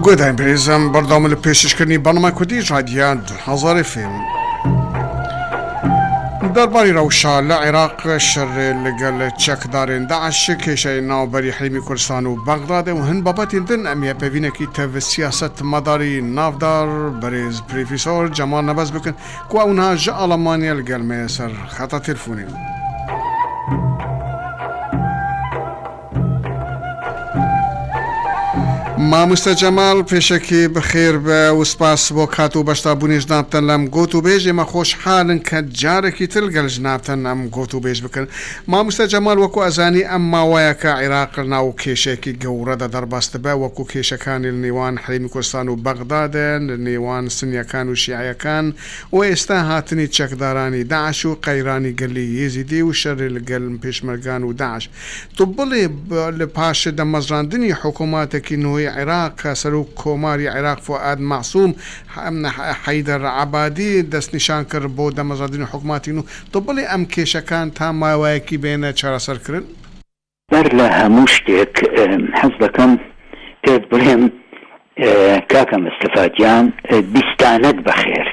گۆداین بەرێزم بەردەوامە لە پێشکەشکردنی بەرنامەی کوردی ڕادیە 2000 فێم. دەرباری رەوشا لە عێراق شەرێ لەگەل چەکدارێن داعش کێشەی ناوبەری هەرێمی کوردستان و بەغدادێ و هەن بابەتێن دن ئەم یە پەڤینەکی تەڤ سیاسەتمەداری ناڤدار بەرێز پرێفیسۆر جەمال نەبەز بکن کو ئەو نها ژ ئەڵمانیا لەگەل مەیە سەر خەتا تێلفونێ. ماموستا جەمال پێشەکی بخێر بە و سپاس بۆ کات و بەشداربوونی ژنابتان لەم گۆت و بێژ ئێمە خۆشحالن کە جارێکی تر گەل ژنابتان ئەم گۆت و بێژ بکەن ماموستا جەمال وەکو ئەزانی ئەم ماوەیە کە عیراق ناو کێشەیەکی گەورەدا دەرباز دەبێ وەکو کێشەکانی لە نێوان هەرێمی کوردستان و بەغدادە لە نێوان سنیەکان و شیعەکان و ئێستا هاتنی چەکدارانی داعش و قەیرانی گەلی یێزیدی و شەری لەگەل پێشمەرگان و داعش تو بڵێ لە پاش دەمەزراندنی حکوماتەکی نوێی عێراق کە سەرۆک کۆماری عێراق فوئاد مەعسوم حەیدەر عەبادی دەستنیشان کرد بۆ دەمەزراندنی حکوماتی نوو، تو بڵێ ئەم کێشەکان تا ماوایەکی بێنە چارەسەر کرن؟ بەر لە هەموو شتێک حەز دەکەم پێت بڵێم کاکە مستەفا گیان بیستانەت بەخێر.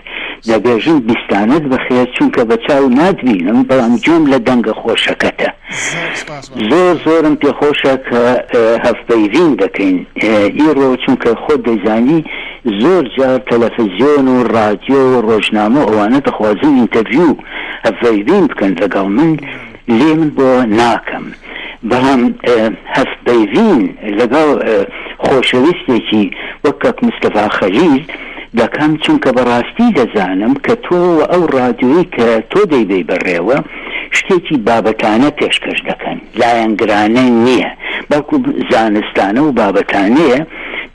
دەبێژم بیستانەت بەخێر چونکە بە چاو ناتبینم بەڵام گوێم لە دەنگە خۆشەکەتە. زۆر سپاس مامۆستا. زۆر زۆرم پێخۆشە کە هەڤپەیڤین دەکەین ئیڕۆ چونکە خۆت دەیزانی زۆر جار تەلەفزیۆن و ڕادیۆ و ڕۆژنامە و ئەوانە دەخوازن ئینتەرڤیو هەڤپەیڤین بکەن لەگەڵ من لێ من بۆ ناکەم بەڵام هەڤپەیڤین لەگەڵ خۆشەویستێکی وەک کاک مستەفا خەلیل دەکەم چونکە بەڕاستی دەزانم کە تۆ و ئەو ڕادیۆی کە تۆ دەیبەی بەڕێوە شتێکی بابەتانە پێشکەش دەکەن لایەنگرانە نییە بەڵکو زانستانە و بابەتانەیە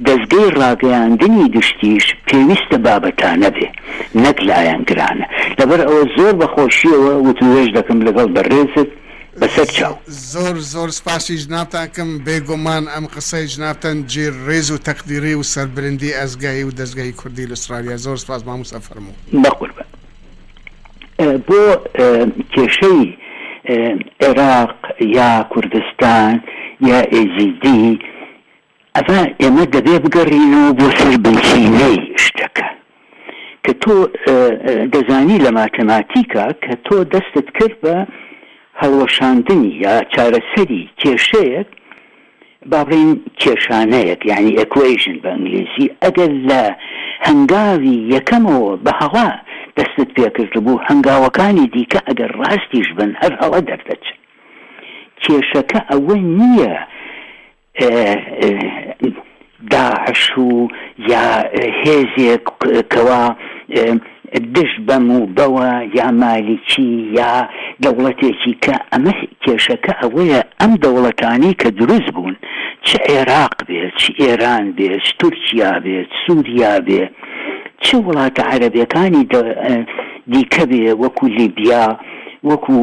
دەزگەی ڕاگەیاندنی گشتیش پێویستە بابەتانە بێ نەک لایەنگرانە لەبەر ئەوە زۆر بە خۆشیەوە وتووێژ دەکەم لەگەڵ بەڕێزت بەسەر چاو. زۆر زۆر سپاسی جنابتان ئەکەم بێگومان ئەم قسەی جنابتان جێ ڕێز و تەقدیری و سەربلندی ئەزگەهی و دەزگەهی کوردی لە ئوسترالیا زۆر سپاس ماموستا فەرموو. بەقوربان بۆ کێشەی عێراق یا کوردستان یا ئێزیدی ئەڤە ئێمە دەبێ بگەڕینەوە بۆ سەر بنچینەی شتەکە کە تۆ دەزانی لە ماتەماتیکا کە تۆ دەستت کرد بە هەڵوەشاندنی یا چارەسەری کێشەیەک با بڵێین کێشانەیەک یانی Equation بە ئینگلیزی ئەگەر لە هەنگاوی یەکەمەوە بە هەڵە دەستت پێکردبوو هەنگاوەکانی دیکە ئەگەر ڕاستیش بن هەر هەڵە دەردەچن کێشەکە ئەوە نییە داعش و یا هێزێک کەوا دژ بەم و بەوە یا مالیکی یا دەوڵەتێکی کە ئەمە کێشەکە ئەوەیە ئەم دەوڵەتانەی کە دروست بوون چ عێراق بێ چ ئێران بێ چ تورکیا بێ چ سوریا بێ چ وڵاتە عەرەبیەکانی دیکە بێ وەکو لیبیا وەکو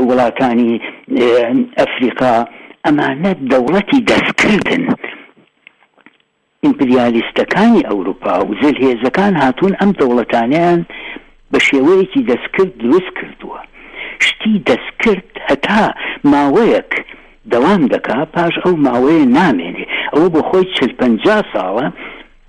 وڵاتانی ئەفریقا ئەمانە دەوڵەتی دەستکردن. ئیمپریالیستەکانی ئەوروپا و زلهێزەکان هاتوون ئەم دەوڵەتانەیان بە شێوەیەکی دەستکرد دروست کردووە. شتی دەستکرد هەتا ماوەیەک دەوام دەکا، پاش ئەو ماوەیە نامێنێ. ئەوە بۆ خۆی چل پەنجا ساڵە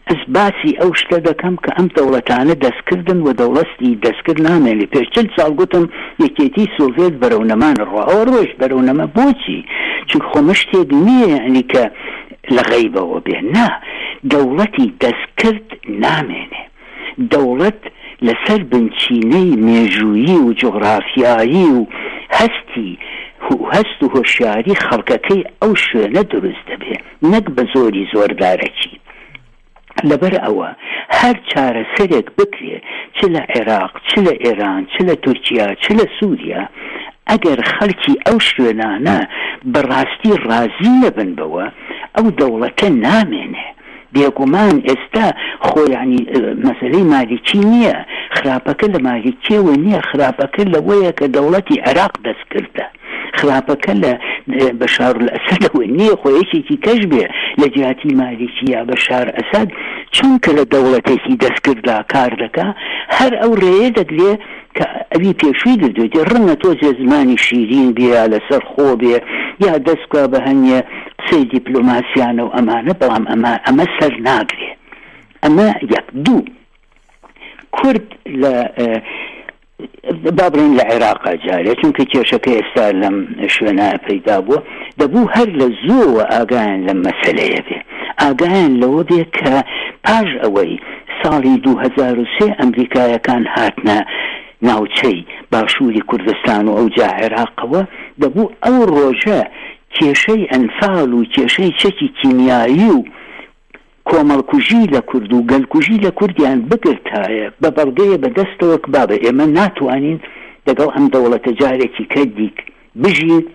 ئەز باسی ئەو شتە دەکەم کە ئەم دەوڵەتانە دەستکردن و دەوڵەستی دەستکرد نامێنێ. پێش چل ساڵ گوتم یەکێتی سۆڤێت بەرەو نەمان ڕوا. ئەوە ڕۆیشت بەرەو نەما. بۆچی؟ چونکە خۆ مە شتێک نییە یەعنی کە لە غەیبەوە بێ. نا، دەوڵەتی دەستکرد نامێنێ. دەوڵەت لەسەر بنچینەی مێژوویی و جوغرافیایی و هەستی هەست و هۆشیاری خەڵکەکەی ئەو شوێنە دروست دەبێ. نەک بە زۆری زۆردارەکی. لەبەر ئەوە هەر چارەسەرێک بکرێ چ لە عێراق، چ لە ئێران، چ لە تورکیا، چ لە سوریا، ئەگەر خەڵکی ئەو شوێنانە بە ڕاستی ڕازی نەبن بەوە، ئەو دەوڵەتە نامێنێ. بێگومان ئێستا خۆ یانی مەسەلەی مالیکی نییە، خراپەکە لە مالیکیەوە نییە، خراپەکە لەوەیە کە دەوڵەتی عێراق دەستکردە. خراپەکە لە بەشارولئەسەدەوە نییە خۆ یەکێکی کەش بێ لە جیاتی مالیکی یا بەشار ئەسەد چونکە لە دەوڵەتێکی دەستکرددا کار دەکا هەر ئەو ڕێیە دەگرێ کە ئەوی پێشووی گرتوێتی ڕەنگە تۆزێ زمانی شیرین بێ یا لەسەر خۆ بێ یا دەست بکا بە هەنێ قسەی دیپلۆماسیانە و ئەمانە بەڵام ئەمە ئەمە سەر ناگرێ. ئەمە یەک دوو کورد لە با بڵێین لە عێراقا جارێ چونکە کێشەکە ئێستا لەم شوێنە پەیدا بووە دەبوو هەر لە زووەوە ئاگایان لەم مەسەلەیە بێ ئاگایان لەوە بێ کە پاش ئەوەی ساڵی 2003 ئەمریکایەکان هاتنە ناوچەی باشووری کوردستان و ئەوجا عێراقەوە دەبوو ئەو ڕۆژە کێشەی ئەنفال و کێشەی چەکی کیمیایی و کۆمەڵکوژی لە کورد و گەلکوژی لە کوردیان بگرتایە بە بەڵگەیە بە دەستەوە ک بابە ئێمە ناتوانین دەگەڵ ئەم دەوڵەتە جارێکی کە دیک بژین.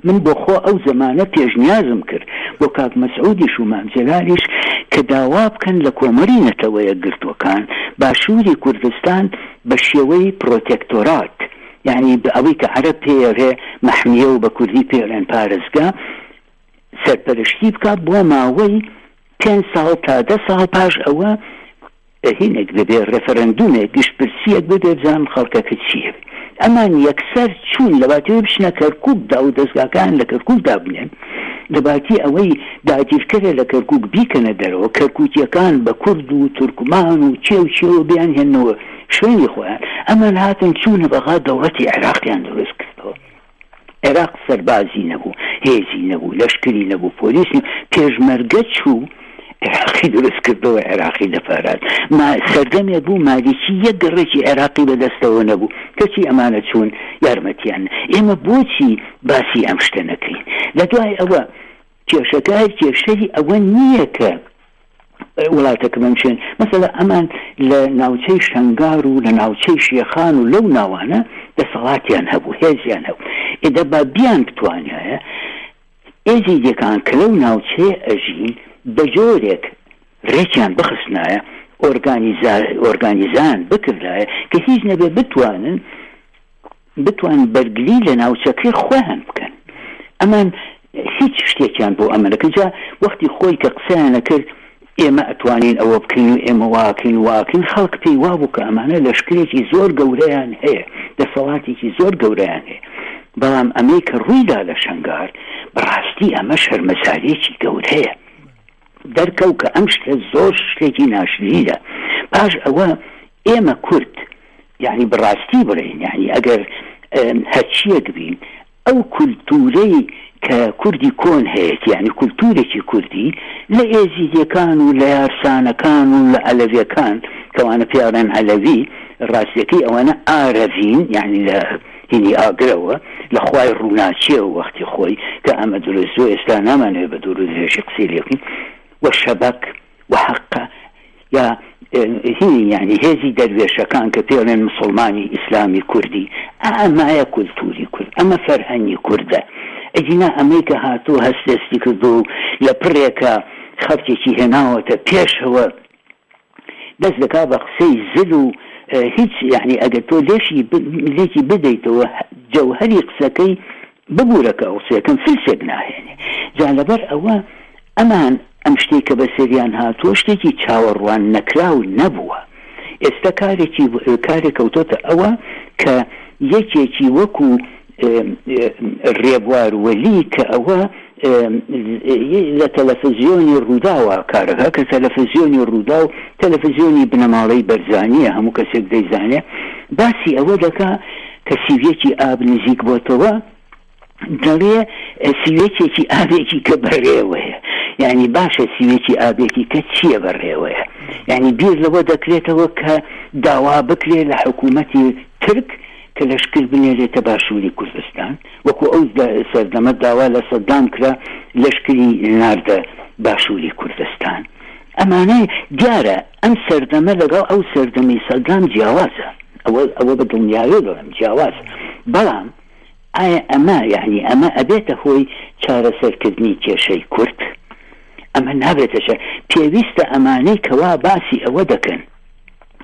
من بۆ خۆ ئەو زەمانە پێشنیازم کرد بۆ کاک مەسعودیش و مام جەلالیش کە داوا بکەن لە کۆمەری نەتەوە یەکگرتووەکان باشووری کوردستان بە شێوەی پرۆتێکتۆرات یانی بە ئەوەی کە عەرەب پێی ئەڵێ مەحمیە و بە کوردی پێی ئەڵێن پارێزگا سەرپەرشتی بکات بۆ ماوەی پێنج ساڵ تا دە ساڵ پاش ئەوە هینێک ببێ ڕێفەرەندومێک گشتپرسیەک ببێ بزانم خەڵکەکە چییە ئەمان یەکسەر چوون لە باتی بچنە کەرکک دا و دەستگاکان لە کەرکک دابنێن لە باتی ئەوەی داگیرکەرە لە کەرکک بیکەنە دەرەوە کەرکوکیەکان بە کورد و تورکمان و چێ و چێوە بیان هێنەوە شوێنی خۆیان ئەمان هاتن چوونە بەغا دەوڵەتی عێراقیان دروست کردەوە. عێراق سەربازی نەبوو، هێزی نەبوو، لەشکری نەبوو، پۆلیس نەبوو، پێشمەرگە چوو عێراقی دروست کردەوە، عێراقی دەپاراست. ما سەردەمێک بوو مالیکی یەک گەڕێکی عێراقی بەدەستەوە نەبوو، کەچی ئەمانە چوون یارمەتیان. ئێمە بۆچی باسی ئەم شتە نەکەین؟ لە دوای ئەوە کێشەکە هەر کێشەی ئەوە نییە کە وڵاتەکە بەم شوێن مەسەلە ئەمان لە ناوچەی شەنگار و لە ناوچەی شێخان و لەو ناوانە دەسەڵاتیان هەبوو هێزیان هەبوو ئێدە با بیان بتوانایە ئێزیدیەکان کە لەو ناوچەیە ئەژین بە جۆرێک ڕێکیان بخستنایە ئۆرگانیزا ئۆرگانیزان بکردایە کە هیچ نەبێ بتوانن بتوان بەرگری لە ناوچەکەی خۆیان بکەن ئەمان هیچ شتێکیان بۆ ئەمە نەکرد جا وەختی خۆی کە قسەیان ئەکرد ئێمە ئەتوانین ئەوە بکەین و ئێمە واکەین واکەین خەڵک پێی وابوو کە ئەمانە لەشکرێکی زۆر گەورەیان هەیە دەسەڵاتێکی زۆر گەورەیان هەیە بەڵام ئەمەی کە ڕوویدا لە شەنگار بەڕاستی ئەمە شەرمەزاریەکی گەورەیە دەرکەو کە ئەم شتە زۆر شتێکی ناشرینە پاش ئەوە ئێمە کورد یانی بەڕاستی بڵێین یانی ئەگەر هەرچیەک بین ئەو کولتوورەی کە کوردی کۆن هەیەتی یانی کولتوورێکی کوردی لە ئێزیدیەکان و لە یارسانەکان و لە عەلەویەکان کەوانە پێیاڵێن عەلەوی ڕاستیەکەی ئەوانە ئارەڤین یانی لە هینی ئاگرەوە لە خوای ڕووناکیەوە وەختی خۆی کە ئەمە دروست بوو ئێستا نامانەوێت بە دوور و درێژی قسەی لێ بکەین و شەبەک و حەقە یا هینی یانی هێزی دەروێشەکان کە پێڵێن مسوڵمانی ئیسلامی کوردی ئەمایە کولتوری کورد ئەمە فەرهەنگی کوردە ئەگینا ئەمەی کە هاتوو هەست دەستی کردو و لە پڕێکە خەڵکێکی هێناوەتە پێشەوە دەست دەکا بە قسەی زل و هیچ یانی ئەگەر تۆ لێشی لێکی بدەیتەوە جەوهەری قسەکەی ببورە کە ئەو قسەیەکەم فلسێک ناهێنێ جا لەبەر ئەوە ئەمان ئەم شتەی کە بەسەریان هاتووە شتێکی چاوەڕوان نەکراو نەبووە ئێستا کارێکی کارێک کەوتۆتە ئەوە کە یەکێکی وەکو ڕێبوار وەلی کە ئەوە لە تەلەفزیۆنی ڕووداوە کارەکە کە تەلەفزیۆنی ڕووداو تەلەفزیۆنی بنەماڵەی بەرزانیە هەموو کەسێک دەیزانێ باسی ئەوە دەکا کە سیویەکی ئاب نزیک بۆتەوە دەڵێ سیویەکێکی ئابێکی کە بەڕێوەیە یعنی باشە سیویەکی ئابێکی کە چییە بەڕێوەیە یعنی بیر لەوە دەکرێتەوە کە داوا بکرێ لە حکوومەتی ترک کە لەشکر بنێرێتە باشووری کوردستان وەکو ئەو سەردەمە داوا لە سەدام کرا لەشکری ناردە باشووری کوردستان ئەمانە دیارە ئەم سەردەمە لەگەڵ ئەو سەردەمی سەدام جیاوازە ئەوە ئەوە بە دڵنیاوی دەڵێم جیاوازە بەڵام ئایا ئەمە یعنی ئەمە ئەبێتە هۆی چارەسەرکردنی کێشەی کورد ئەمە نابێتە پێویستە ئەمانەی کەوا باسی ئەوە دەکەن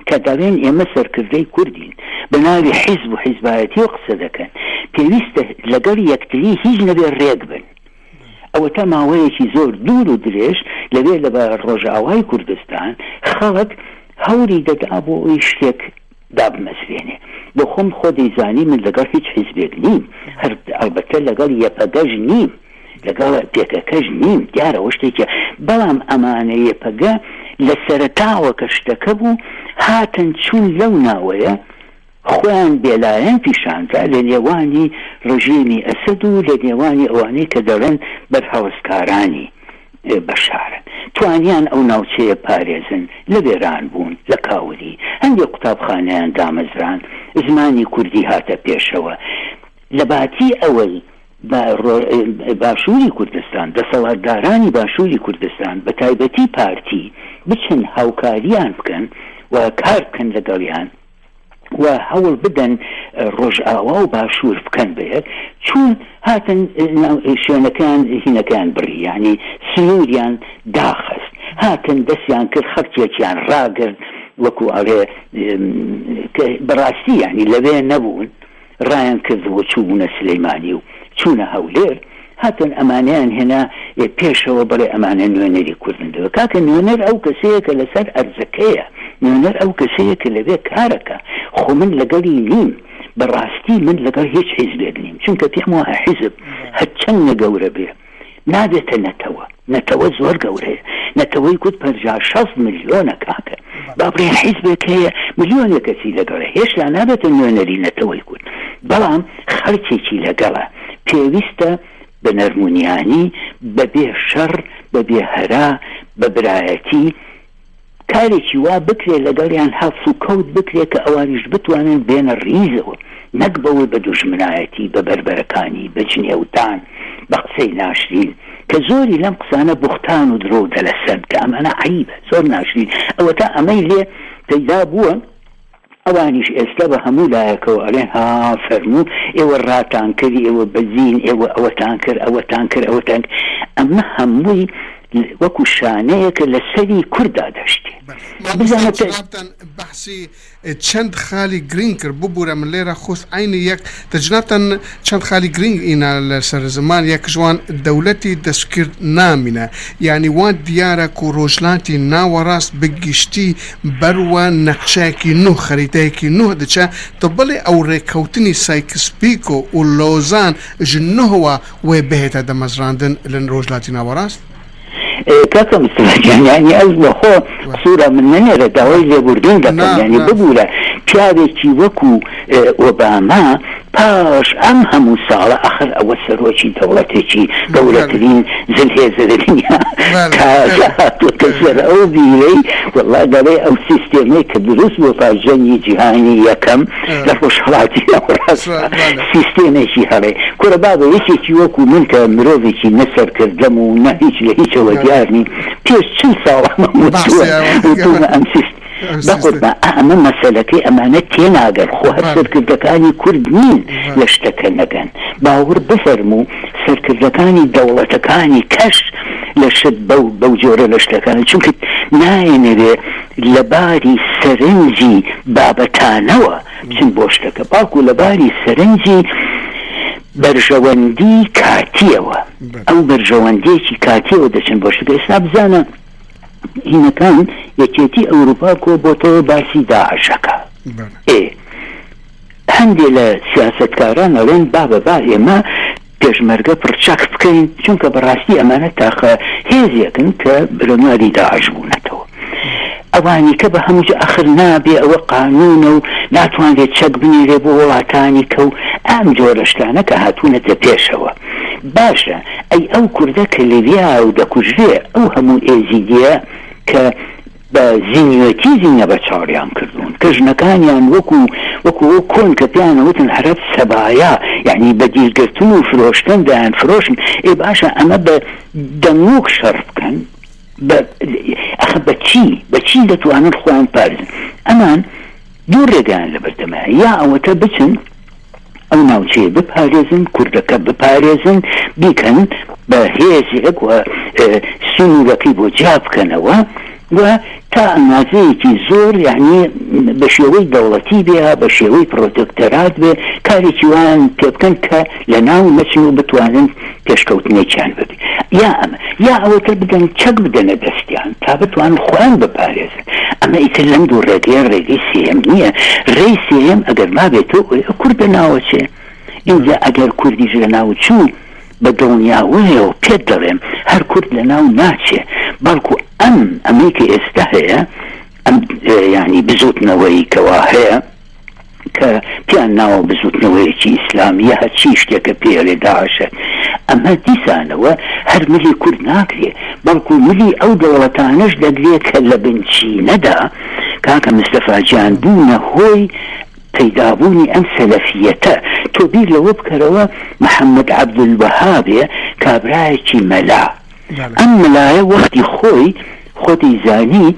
کە دەڵێن ئێمە سەرکردەی کوردین بە ناوی حیزب و حیزبایەتیەوە قسە دەکەن، پێویستە لەگەڵ یەکتری هیچ نەبێ رێک بن. ئەوەتا ماوەیەکی زۆر دوور و درێژ لەوێ لە ڕۆژئاوای کوردستان خەڵک هەوڵی دەدا بۆ ئەوەی شتێک دابمەزرێنێ. بۆ خۆم خۆ دەیزانی من لەگەڵ هیچ حیزبێک نیم، هەر ئەڵبەتە لەگەڵ یەپەگەش نیم. لەگەڵ پێکەکەش نیم دیارە ئەوە شتێکە بەڵام ئەمانە یەپەگە لە سەرەتاوە کە شتەکە بوو هاتن چوون لەو ناوەیە خۆیان بێلایەن پیشاندا لە نێوانی ڕژێمی ئەسەد و لە نێوانی ئەوانەی کە دەڵێن بەرهەڵستکارانی بەشارن. توانیان ئەو ناوچەیە پارێزن لە وێران بوون، لە کاولی. هەندێک قوتابخانەیان دامەزراند، زمانی کوردی هاتە پێشەوە. لە باتی ئەوەی باشووری کوردستان، دەسەڵاتدارانی باشووری کوردستان بە تایبەتی پارتی بچن هاوکاریان بکەن و کار بکەن لەگەڵیان، و هەوڵ بدەن ڕۆژئاوا و باشوور بکەن بە یەک، چوون هاتن شوێنەکەیان هینەکەیان بڕی یانی سنووریان داخست، هاتن دەستیان کرد خەڵکێکیان ڕاگرت وەکوو ئەڵێ کە بەڕاستی یانی لەوێ نەبوون. ڕایان کردبوو چووبوونە سلیمانی و چوونە هەولێر هاتن ئەمانەیان هێنا پێشەوە بڵێ ئەمانە نوێنەری کوردن لەوێ کاکە نوێنەر ئەو کەسەیە کە لەسەر ئەرزەکەیە نوێنەر ئەو کەسەیە کە لەوێ کارەکە خۆ من لەگەڵی نیم بەڕاستی من لەگەڵ هیچ حیزبێک نیم چونکە پێم وایە حیزب هەرچەندە گەورە بێ نابێتە نەتەوە نەتەوە زۆر گەورەیە نەتەوەی کورد 50 60 ملیۆنە کاکە با بڵێن حیزبێک هەیە ملیۆنێک کەسی لەگەڵە هێشتا نابێتە نوێنەری نەتەوەی کورد بەڵام خەڵکێکی لەگەڵە پێویستە بە نەرمونیانی بەبێ شەڕ بەبێ هەرا بە برایەتی کارێکی وا بکرێت لەگەڵیان هەڵسوکەوت بکرێت کە ئەوانیش بتوانن بێنە ڕیزەوە نەک بەوەی بە دوژمنایەتی، بە بەربەرەکانی، بە جنێودان، بە قسەی ناشرین، کە زۆری لەم قسانە بوختان و درۆ و دەلەسەن، کە ئەمانە عەیبە، زۆر ناشرین، ئەوەتا ئەمەی لێ پەیدا بووە، ئەوانیش ئێستا بە هەموو لایەکەوە ئەڵێن ها فەرموو ئێوە ڕاتان کرد، ئێوە بەزین، ئێوە ئەوەتان کرد، ئەوەتان کرد، ئەوەتان کرد، ئەمە هەمووی وەکو شانەیەکە لە سەری کورد دادەشتێ. مامۆستا جنابتان بەحسی چەند خالی گرینگ کرد ببورە من لێرە خوست عەینی یەک دە جنابتان چەند خالی گرینگ ئینا لە سەر زمان یەک ژوان دەولەتی دەستکرد نامینە یانی وا دیارە کو ڕۆژلاتی ناوەڕاست بە گشتی بەروە نەخشەیەکی نوه خەریتەیەکی نوه دچە تە بڵێ ئەو ڕێکەوتنی سایکس پیکۆ و لۆزان ژ نوهوە وێ بهێتە دەمەزراندن لە ڕۆژلاتی ناوەڕاست؟ کاکە مستەفا گیان یانی ئەز بە خۆ قسورە من نەنێرە داوای لێبوردن دەکەم یانی ببورە پیاوێکی وەکو ئۆباما پاش ئەم هەموو ساڵە ئەخر ئەوە سەرۆکی دەوڵەتێکی گەورەترین زلهێزە لە دنیا تازە هاتۆتە سەر ئەو بیرەی وەڵا دەڵێ ئەو سیستێمەی کە دروست بووە پاش جەنگی جیهانی یەکەم لە ڕۆژهەڵاتی ناوەڕاستدا سیستێمێکی هەڵەیە. کورە بابە یەکێکی وەکو من کە مرۆڤێکی نە سەرکردەم و نە هیچ لە هیچەوە دیار نیم پێش چل ساڵ ئەمەم وتووە وتوومە ئەم سیست بەقوربان ئەمە مەسەلەکەی ئەمانە تێناگەن خۆ هەر سەرکردەکانی کورد نین لە شتەکە نەگەن باوڕ بفەرموو سەرکردەکانی دەوڵەتەکانی کەش لە شت بەو بەو جۆرە لە شتەکان چونکە نایەنەوێ لە باری سەرنجی بابەتانەوە بچن بۆ شتەکە بەڵکو لە باری سەرنجی بەرژەوەندی کاتیەوە ئەو بەرژەوەندیەکی کاتیەوە دەچن بۆ شتەکە ئێستا بزانە هینەکان یەکێتی ئەوروپا کۆ بۆتەوە باسی داعشەکە ئێ هەندێ لە سیاسەتکاران ئەڵێن بابە با ئێمە پێشمەرگە پڕچەک بکەین، چونکە بەڕاستی ئەمانە تاقە هێزێکن کە بەرەنواری داعش بوونەتەوە. ئەوانی کە بە هەموو جا ئەخر نابێ ئەوە قانوونە و ناتوانرێ چەک بنێرێ بۆ وڵاتانی کە و ئەم جۆرە شتانە کە هاتوونەتە پێشەوە. باشە ئەی ئەو کوردە کە لەویا و دەکوژرێ ئەو هەموو ئێزیدیە کە بە زینوێتی زینە بە چاڵیان کردوون کە ژنەکانیان وەکو وەکو ئەو کۆن کە پێیان ئەوتن عەرەب سەبایا یانی بە دیل گرتن و فرۆشتن دەیان فرۆشن ئێ باشە ئەمە بە دەنگوک شەڕ بکەن بە ئەخە بە چی بە چی دەتوانن خۆیان پارێزن ئەمان دوو ڕێگایان لەبەردەمایە یا ئەوەتە بچن ئەو ناوچەیە بپارێزن، کوردەکە بپارێزن، بیکەن بە هێزێک و سنوورەکەی بۆ جیا بکەنەوە و تا ئەندازەیەکی زۆر یانی بە شێوەی دەوڵەتی بێ یا بە شێوەی پرۆتێکتەرات بێ کارێکی وایان پێ بکەن کە لە ناو نەچن و بتوانن پێشکەوتنێکیان ببێ یا ئەمە یا ئەوەتە بدەن چەک بدەنە دەستیان تا بتوانن خۆیان بپارێزن. ئەمە ئیتر لەم دوو ڕێگەیە ڕێگەی سێیەم نییە، ڕێی سێیەم ئەگەر مابێتەوە ئەوەیە کورد لەناوەچێ، ئینجا ئەگەر کوردیش لەناو چوو. بە دڵنیاوەیەوە پێت دەڵێم هەر کورد لە ناو ناچێ بەڵکو ئەم ئەمەی کە ئێستا هەیە ئەم یانی بزوتنەوەی کەوا هەیە کە پێیان ناوە بزوتنەوەیەکی ئیسلامی یا هەرچی شتێکە پێی ئەڵێ داعشە ئەمە دیسانەوە هەر ملی کورد ناگرێ بەڵکو ملی ئەو دەوڵەتانەش دەگرێ کە لە بنچینەدا کاکە مستەفا گیان بوونە هۆی پەیدابوونی ئەم سەلەفیەتە. تۆ بیر لەوە بکەرەوە محەمەد عەبدولوەهابێ کابرایەکی مەلا ئەم مەلایە وەختی خۆی خۆت ئەیزانی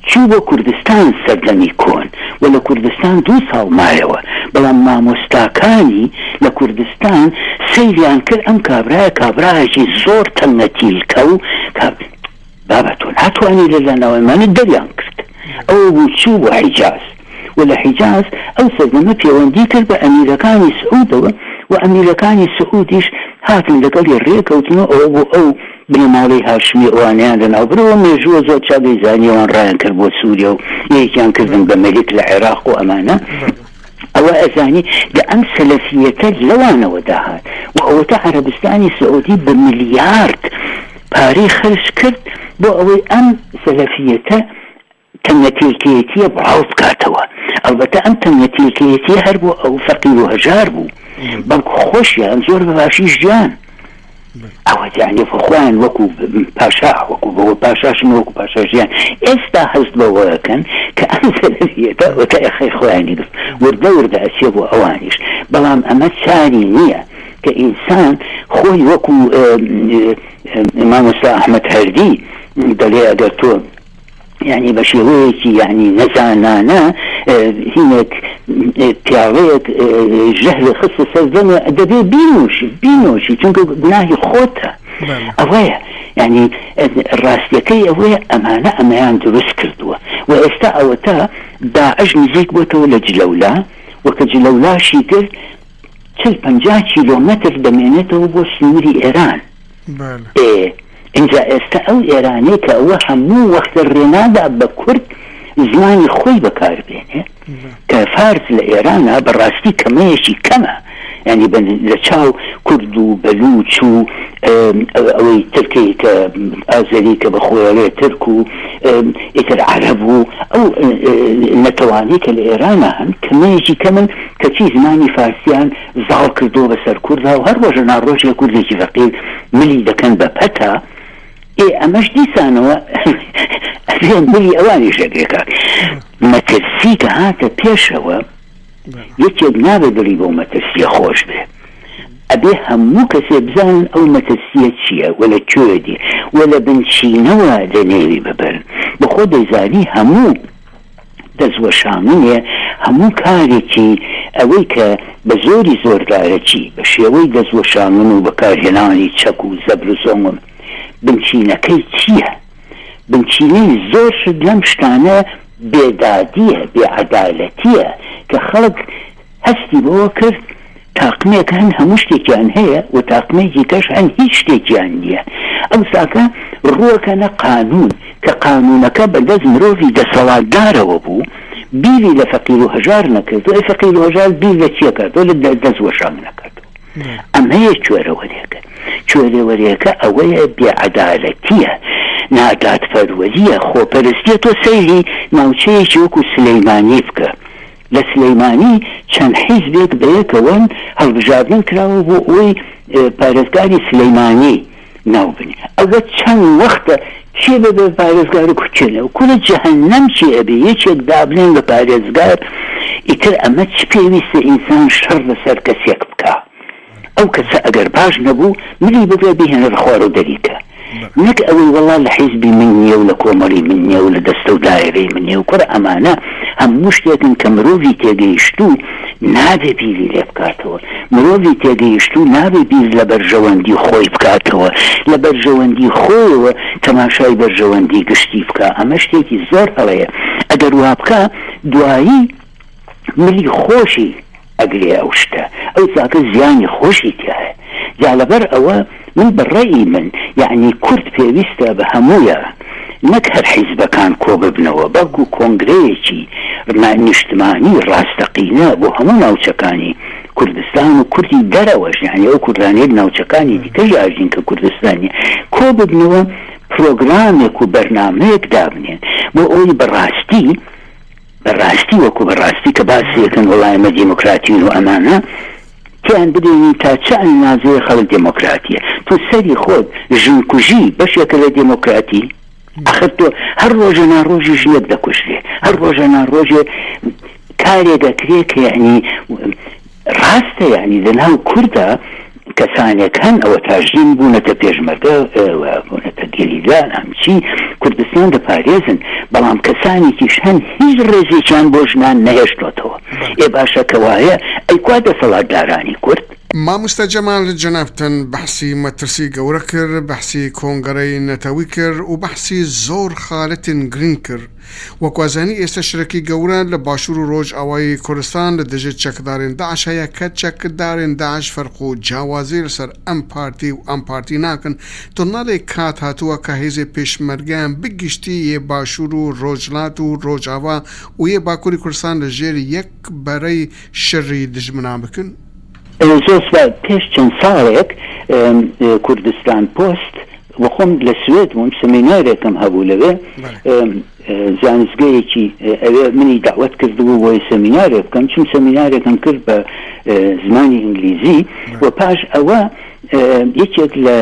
چوو بۆ کوردستان سەردەمی کۆن و لە کوردستان دوو ساڵ مایەوە بەڵام مامۆستاکانی لە کوردستان سەیریان کرد ئەم کابرایە کابرایەکی زۆر تەنگەتیلکە و بابە تۆ ناتوانی لە لەناوەمانە دەریان کرد ئەوە بوو چوو بۆ حیجاز و لە حیجاز ئەو سەردەمە پێوەندی کرد بە ئەمیرەکانی سعودەوە و ئەمیرەکانی سعودیش هاتن لەگەڵی ڕێکەوتن و ئەوە بوو ئەو بنەماڵەی هاشمی ئەوانەیان لەناو برد و مێژووە زۆر چاک دەیزانی ئەوان ڕایان کرد بۆ سوریە و یەکیان کردن بە مەلیک لە عێراق و ئەمانە ئەوە ئەزانی دە ئەم سەلەفیەتە لەوانەوە داهات و ئەوەتا عەرەبستانی سعودی بە ملیارد پارەی خەرج کرد بۆ ئەوەی ئەم سەلەفیەتە تەنگەتیلکەیەتیە بڵاو بکاتەوە، ئەڵبەتە ئەم تەنگەتیلکەیەتیە هەر بۆ ئەو فەقیر و هەژار بوو، بەڵکو خۆشیان زۆر بە باشی ژیان، ئەوە یانی خۆیان وەکو پاشا وەکو بەوە پاشاشن وەکو پاشا ژیان، ئێستا هەست بەوە ئەکەن کە ئەم سەلەفیەتە ئەوەتا ئێخەی خۆیانی گرت، وردە وردە ئەچێ بۆ ئەوانیش، بەڵام ئەمە چاری نیە کە ئینسان خۆی وەکو مامۆستا ئەحمەد هەردی دەلێ ئەگەر تۆ یانی بە شێوەیەکی یانی نەزانانە هینێک پیاڵەیەک ژەهری خستە سەر دەمێ دەبێ بینۆشی بینۆشی چونکە گوناهی خۆتە ئەوەیە یانی ڕاستیەکەی ئەوەیە ئەمانە ئەمەیان دروست کردووە و ئێستا ئەوەتا داعش نزیک بۆتەوە لە جلەولا و کە جلەولاشی کرد چل 50 کیلۆمەتر دەمێنێتەوە بۆ سنووری ئێران ئێ ئینجا ئێستا ئەو ئێرانەی کە ئەوە هەموو وەختە ڕێنادا بە کورد زمانی خۆی بەکار بێنێ کە فارس لە ئێرانە بە ڕاستی کەمەیەکی کەمە یانی بە لە چاو کورد و بەلووچ و ئەوەی ترکەی کە ئازەری کە بە خۆیەڵێ ترک و ئیتر عەرەب و ئەو نەتەوانەی کە لە ئێرانە هەن کەمەیەکی کەمن کەچی زمانی فارسیان زاڵ کردووە بەسەر کوردا و هەر ڕۆژە ناڕۆژێ کوردێکی فەقیر ملی دەکەن بە پەتا، ئێ ئەمەش دیسانەوە ئەبێ ملی ئەوانیش ئەگرێ کاک. مەترسی کە هاتە پێشەوە یەکێک نابێ دڵی بەو مەترسیە خۆش بێ، ئەبێ هەموو کەسێ بزانن ئەو مەترسیە چیە و لە کوێ دێ و لە بنچینەوە لەنێوی ببەن. بەخۆ دەیزانی هەموو. دەستوەشاننێ هەموو کارێکی ئەوەی کە بە زۆری زۆردارەکی بە شێوەی دەستوەشانن و بەکارهێنانی چەک و زەبر و زۆنگم بنچینەکەی چییە؟ بنچینەی زۆر شت لەم شتانە بێدادییە، بێعەدالەتییە کە خەڵک هەستی بەوە کرد تاقمێک هەن هەموو شتێکیان هەیە و تاقمێکی کەش هەن هیچ شتێکیان نییە. ئەوساکە ڕووەکەنە قانوون، کە قانوونەکە بە دەست مرۆڤی دەسەڵاتدارەوە بوو، بیری لە فەقیر و هەژار نەکردو، ئەی فەقیر و هەژار بیر لە چی ئەکاتەوە؟ لە دەست وەشانگ نەکاتەوە. ئەمەیە کوێرەوەرێکە. کوێرەوەرێکە ئەوەیە بێعەدالەتییە، نادادپەروەرییە، خۆپەرستییە. تۆ سەیری ناوچەیەکی وەکوو سلەیمانی بکە، لە سلیمانی چەند حیزبێک بەیەکەوەن هەڵبژاردن کراوە بۆ ئەوەی پارێزگاری سلیمانی ناو بنێ ئەوە چەند وەختە کێ بێ بە پارێزگار و کێ نە کورە جەهەنەم کێ ئەبێ یەکێک دابنێن بە پارێزگار ئیتر ئەمە چ پێویستە ئینسان شەڕ لەسەر کەسێک بکا. ئەو کەسە ئەگەر باش نەبوو ملی بگرە بیهێنەرە خوارەوە دەری کە نەک ئەوەی وەڵا لە حیزبی من نیە و لە کۆمەڵی من نیە و لە دەستە و دایرەی من نیە و کوڕە ئەمانە هەموو شتێکن کە مرۆڤی تێگەیشتوو نابێ بیری لێ بکاتەوە مرۆڤی تێگەیشتوو نابێ بیر لە بەرژەوەندی خۆی بکاتەوە لە بەرژەوەندی خۆیەوە تەماشای بەرژەوەندی گشتی بکا ئەمە شتێکی زۆر هەڵەیە ئەگەر وا بکا دوایی ملی خۆشی ئەگرێ ئەو شتە ئەو چاکە زیانی خۆشی تیایە جا لەبەر ئەوە من بە ڕەئی من یەعنی کورد پێویستە بە هەموویا نەک هەر حیزبەکان کۆببنەوە بەڵکو کۆنگرەیەکی نیشتمانی ڕاستەقینە بۆ هەموو ناوچەکانی. کوردستان و کوردی دەرەوەش یانی ئەو کوردانەی لە ناوچەکانی دیکەش ئاژین کە کوردستان نیە کۆ ببنەوە پرۆگرامێک و بەرنامەیەک دابنێن بۆ ئەوەی بە ڕاستی بە ڕاستی وەکو بە ڕاستی کە باسی ئەکەن وەڵا ئێمە دیموکراتین و ئەمانە تێیان بگەینین تا چ ئەندازەیە خەڵک دێمۆکراتیە تۆ سەری خۆت ژنکوژی بەشێکە لە دێمۆکراتی ئەخر تۆ هەر ڕۆژە ناڕۆژی ژنێک دەکوژرێ هەر ڕۆژە ناڕۆژێ کارێک ئەکرێ کە یعنی ڕاستە یعنی لە ناو کوردا کەسانێک هەن ئەوە تا ژن بوونەتە پێشمەرگە بوونەتە گەریلا هەمچی کوردستان دەپارێزن بەڵام کەسانێکیش هەن هیچ ڕێزێکیان بۆ ژنان نەهێشتۆتەوە ئێ باشە کەوایە ئەی کوا دەسەڵاتدارانی کورد؟ ماموستا جەمال جەنابتان بەحسی مەترسی گەورە کرد، بەحسی کۆنگەرەی نەتەوی کرد و بەحسی زۆر خالەتێن گرینگ کرد. وەک وازانی ئێستا شەرەکی گەورە لە باشور و رۆژئاوای کوردستان لە دژ چەکدارێن داعش هەیە کە چەکدارێن داعش فەرق و جیاوازی لەسەر ئەم پارتی و ئەم پارتی ناکەن تۆ ناڵێی کات هاتووە کە هێزێ پێشمەرگەیان بگشتی یێ باشور و رۆژهەلات و رۆژئاوا و یێ باکوری کوردستان لە ژێر یەک بەرەی شەری دژمنان بکن؟ زۆر سوپاس. پێش چەند ساڵێک کوردستان پۆست وە خۆم لە سوێد بووم سمینارێکم هەبوو لەوێ زانستگەیەکی ئەوێ منی داوت کردبوو بۆی سەمینارێک بکەم چون سەمینارێکم کرد بە زمانی ئینگلیزی و پاش ئەوە یەکێک لە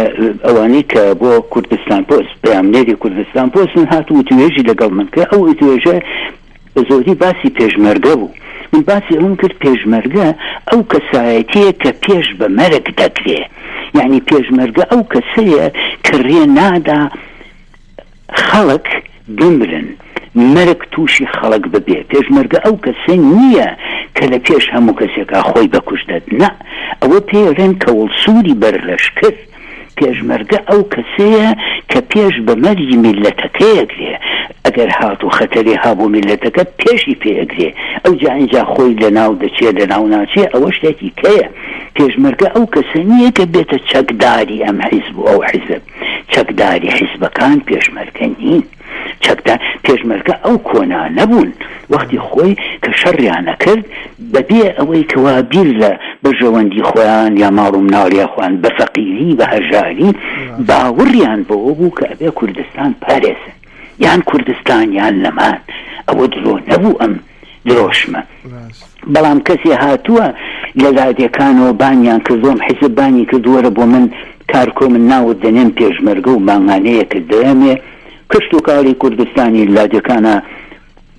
ئەوانەی کە بۆ کوردستان پۆست پەیامنێری کوردستان پۆست من هات و وتوێژی لەگەڵ من کرد ئەو وتوێژە بە زۆری باسی پێشمەرگە بوو من باسی ئەوم کرد پێشمەرگە ئەو کەسایەتیە کە پێش بە مەرگ دەگرێ یعنی پێشمەرگە ئەو کەسەیە کە ڕێ نادا خەڵک بمرن مەرگ تووشی خەڵک ببێ پێشمەرگە ئەو کەسە نییە کە لە پێش هەموو کەسێکا خۆی بەکوشت دەد نا ئەوە پێی ئەڵێن کەوڵسووری بەر لەشکر پێشمەرگە ئەو کەسەیە کە پێش بە مەرگی میللەتەکەی ئەگرێ، ئەگەر هاتوو خەتەرێ ها بۆ میللەتەکە پێشی پێ ئەگرێ، ئەوجا ئینجا خۆی لە ناو دەچێ لە ناو ناچێ ئەوە شتێکی کەیە. پێشمەرگە ئەو کەسە نییە کە بێتە چەکداری ئەم حیزب و ئەو حیزب، چەکداری حیزبەکان پێشمەرگە نین. چەکدار پێشمەرگە ئەو کۆنانە بوون وەختی خۆی کە شەڕیان ئەکرد بەبێ ئەوەی کەوا بیر لە بەرژەوەندی خۆیان یا ماڵ و مناڵی خۆیان بە فەقیری بە هەژاری باوڕیان بەوە بوو کە ئەبێ کوردستان پارێزن یان کوردستان یان نەمان ئەوە درۆ نەبوو ئەم درۆشمە بەڵام کەسێ هاتووە لە لادێکانەوە بانیان کردووم حیزب بانی کردووەرە بۆ من کارکۆ من ناوت دەنێم پێشمەرگە و مانگانەیەکت دەیەمێ کشت و کاڵی کوردستانی لادێکانە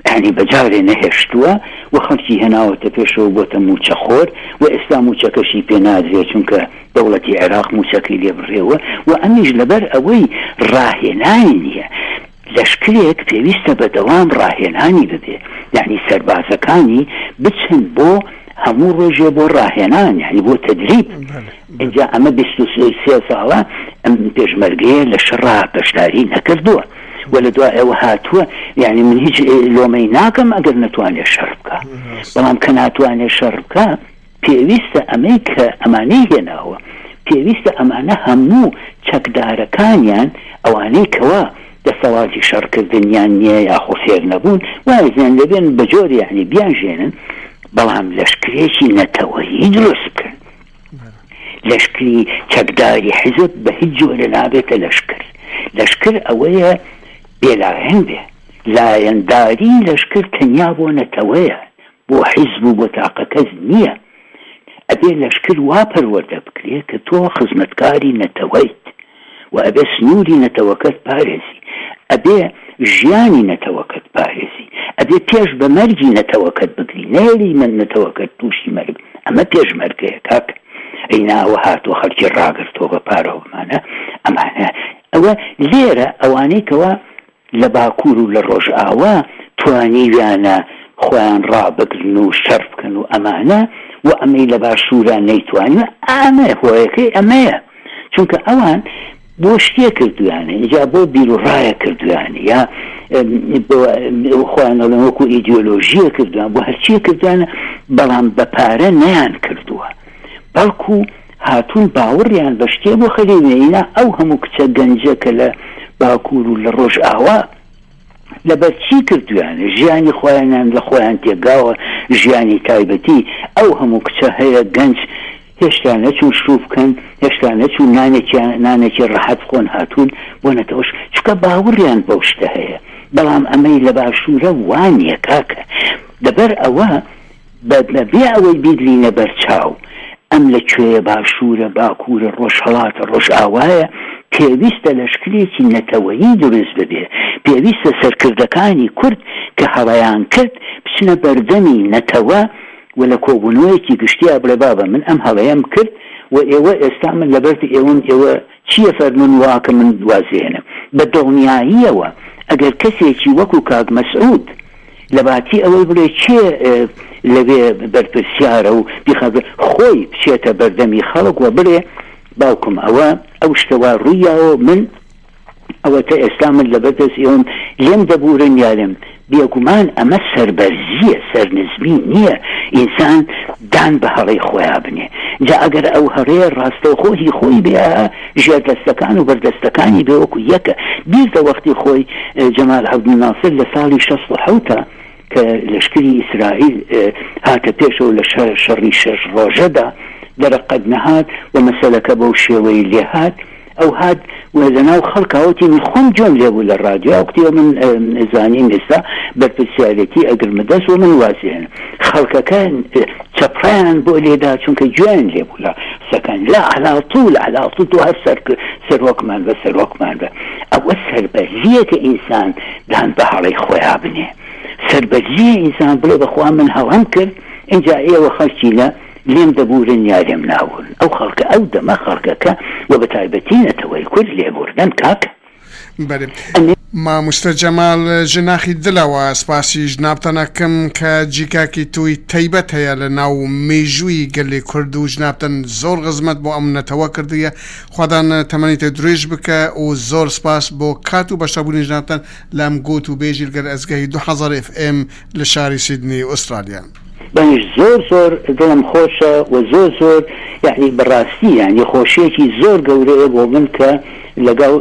یانی بەجارێ نەهێشتووە و خەڵکی هێناوەتە پێشەوە بۆتە مووچەخۆر و ئێستا مووچەکەشی پێ نادرێ چونکە دەوڵەتی عێراق مووچەکەی لێ بڕێوە و ئەمیش لەبەر ئەوەی ڕاهێنانی نییە لەشکرێک پێویستە بەدەوام ڕاهێنانی ببێ یانی سەربازەکانی بچن بۆ هەموو ڕۆژێ بۆ ڕاهێنان یانی بۆ تەدریب ئینجا ئەمە 23 ساڵە ئەم پێشمەرگەیە لە شەڕا بەشداری نەکردووە و لە دوای ئەوە هاتووە یعنی من هیچ لۆمەی ناکەم ئەگەر نەتوانێت شەڕ بکە بەڵام کە ناتوانێت شەڕ بکە پێویستە ئەمەی کە ئەمانەی هێناوە پێویستە ئەمانە هەموو چەکدارەکانیان ئەوانەی کەوا دەسەڵاتی شەڕکردنیان نییە یاخۆ فێر نەبوون وازیان لێبێن بە جۆرێ یانی بیانژێنن بەڵام لەشکرێکی نەتەوەیی دروست بکەن لەشکری چەکداری حیزب بە هیچ جۆرە نابێتە لەشکر لەشکر ئەوەیە بێلایەن بێ لایەنداری لەشکر تەنیا بۆ نەتەوەیە بۆ حیزب و بۆ تاقە کەس نییە. ئەبێ لەشکر وا پەروەردە بکرێ کە تۆ خزمەتکاری نەتەوەیت و ئەبێ سنووری نەتەوەکەت پارێزی، ئەبێ ژیانی نەتەوەکەت پارێزی، ئەبێ پێش بە مەرگی نەتەوەکەت بگری، نەهێڵی نەتەوەکەت تووشی مەرگ. ئەمە پێشمەرگەیە کاکە. ئەی نا ئەوە هاتووە خەڵکی ڕاگرتووە بە پارەوە بمانە ئەمانە ئەوە لێرە ئەوانەی کەوا لە باکوور و لە ڕۆژئاوا توانیویانە خۆیان ڕابگرن و شەڕ بکەن و ئەمانە و ئەمەی لە باشوورا نەیتوانیوە ئەمە هۆیەکەی ئەمەیە چونکە ئەوان بۆ شتێ کردویانە ئینجا بۆ بیروڕایە کردویانە یا خۆیان ئەڵێن وەکو ئیدیۆلۆژیە کردویان بۆ هەرچیە کردویانە بەڵام بە پارە نەیان کردووە بەڵکو هاتوون باوەڕیان بە شتێ بۆ خەلیوێینا ئەو هەموو کچە گەنجە کە لە باکوور و لە ڕۆژئاوا لەبەر چی کردویانە ژیانی خۆیانیان لە خۆیان تێگاوە ژیانی تایبەتی. ئەو هەموو کچە هەیە گەنج هێشتا نەچوون شوو بکەن، هێشتا نەچوون نانێکیان نانێکی ڕەحەت بخۆن هاتوون بۆ نەتەوەش چونکە باوڕیان بەو شتە هەیە بەڵام ئەمەی لە باشوورە وا نییە کاکە لەبەر ئەوە بە بێ ئەوەی بیگرینە بەر چاو ئەم لە کوێیە باشوورە باکوورە ڕۆژهەڵاتە ڕۆژئاوایە پێویستە لەشکرێکی نەتەوەیی دروست ببێ پێویستە سەرکردەکانی کورد کە هەڵەیان کرد بچنە بەردەمی نەتەوە و لە کۆبوونەوەیەکی گشتیا بڵێ بابە من ئەم هەڵەیەم کرد و ئێوە ئێستا من لەبەرد ئێوەم ئێوە چیە فەرموون وا کە من وازێنم بە دڵنیاییەوە ئەگەر کەسێکی وەکو کاک مەسعود لەباتی ئەوەی بڵێ کێ لەوێ بەرپرسیارە و بیخات خۆی بچێتە بەردەمی خەڵک و بڵێ باوکم ئەوە ئەو شتە وا ڕوویاوە من ئەوەتە ئێستا من لەبەر دەست ئێوەم لێم دەبورن یا لێم بێگومان ئەمە سەربەرزییە سەرنزمی نییە ئینسان دان بە هەڵەی خۆیا بنێ جا ئەگەر ئەو هەڵەیە ڕاستەوخۆ هی خۆی بێ ژێردەستەکان و بەردەستەکانی بێ وەکو یەکە بیر لە وەختی خۆی جەمال عەبدولناسر لە ساڵی 67 کە لەشکری ئیسرائیل هاتە پێشەوە لە شەڕی شەش ڕۆژەدا دەرەقەت نەهات و مەسەلەکە بەو شێوەی لێهات ئەو هات و لە ناو خەڵکا وتی من خۆم گوێم لێ بوو لە ڕادیۆ ئەو کتێبە من زانیم ئێستا بەرپرسیارێتی ئەگرمە دەست و من وازێنم خەڵکەکە چەپڕیان بۆ لێدا چونکە گوێیان لێ بوو لە قسەکان لا علا طول علا طول تۆ هەر سەر سەرۆکمان بە سەرۆکمان بە ئەوە سەربەرزییە کە ئینسان دان بە هەڵەی خۆیا بنێ سەربەرزییە ئینسان بڵێ بەخوا من هەڵەم کرد ئینجا ئێوە خەڵکینە لێم دەبوورن یا لێم نابوورن ئەو خەڵکە ئەو دەمە خەڵکەکە و بە تایبەتی نەتەوەی کورد لێبووردن کاکە. بەێ ماموستە جەمال ژ ناخی دلەوە سپاسی ژنابتان ئەکەم کە جیگاکی توی تەیبەت هەیە لە ناو مێژووی گەلی کورد و ژنابتان زۆر غزمەت بۆ ئەم نەتەوە کردویە خوادان تەمەنی تە درێژ بکە و زۆر سپاس بۆ کات و بەشداربوونی ژنابتان لە ئەم گۆت و بێژی لگەل ئەزگەهی 2000 ئێف ئێم لە شاری سیدنی ئوسترالیا. منیش زۆر زۆر دڵم خۆشە و زۆر زۆر یەعنی بەڕاستی یەعنی خۆشیەکی زۆر گەورەیە بۆ من کە لەگەڵ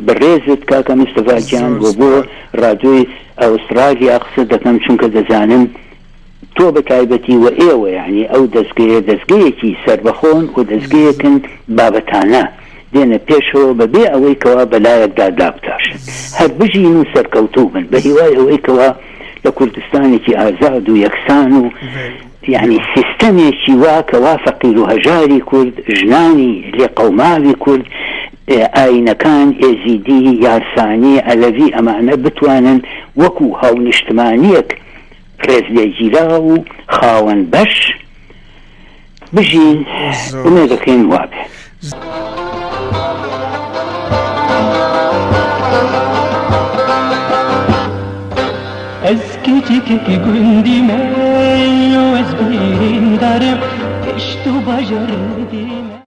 بەڕێزت کاکە مستەفا گیان زۆر و بۆ سپاس. ڕادیۆی ئەوستڕالیا قسە دەکەم چونکە دەزانم تۆ بە تایبەتی و ئێوە یەعنی ئەو دەزگەیە دەزگەیەکی سەربەخۆن و دەزگەیەکن بابەتانە دێنە پێشەوە بە بێ ئەوەی کەوا بە لایەکدا دابتاشن. هەر بژین و سەرکەوتوو بن بە هیوای ئەوەی کەوا لە کوردستانێکی ئازاد و یەکسان و یانی سیستەمێکی وا کەوا فەقیر و هەژاری کورد، ژنانی لێقەوماوی کورد، ئایینەکان، ئێزیدی، یارسانی، عەلەوی ئەمانە بتوانن وەکوو هاونیشتمانییەک ڕێزلێگیراو و خاوەن بەش بژین زۆر ئومێدەکەین وابێ. ئەز کچکێکی گوندی مە و ئەز بریندارم پشت و باژار ندیمە.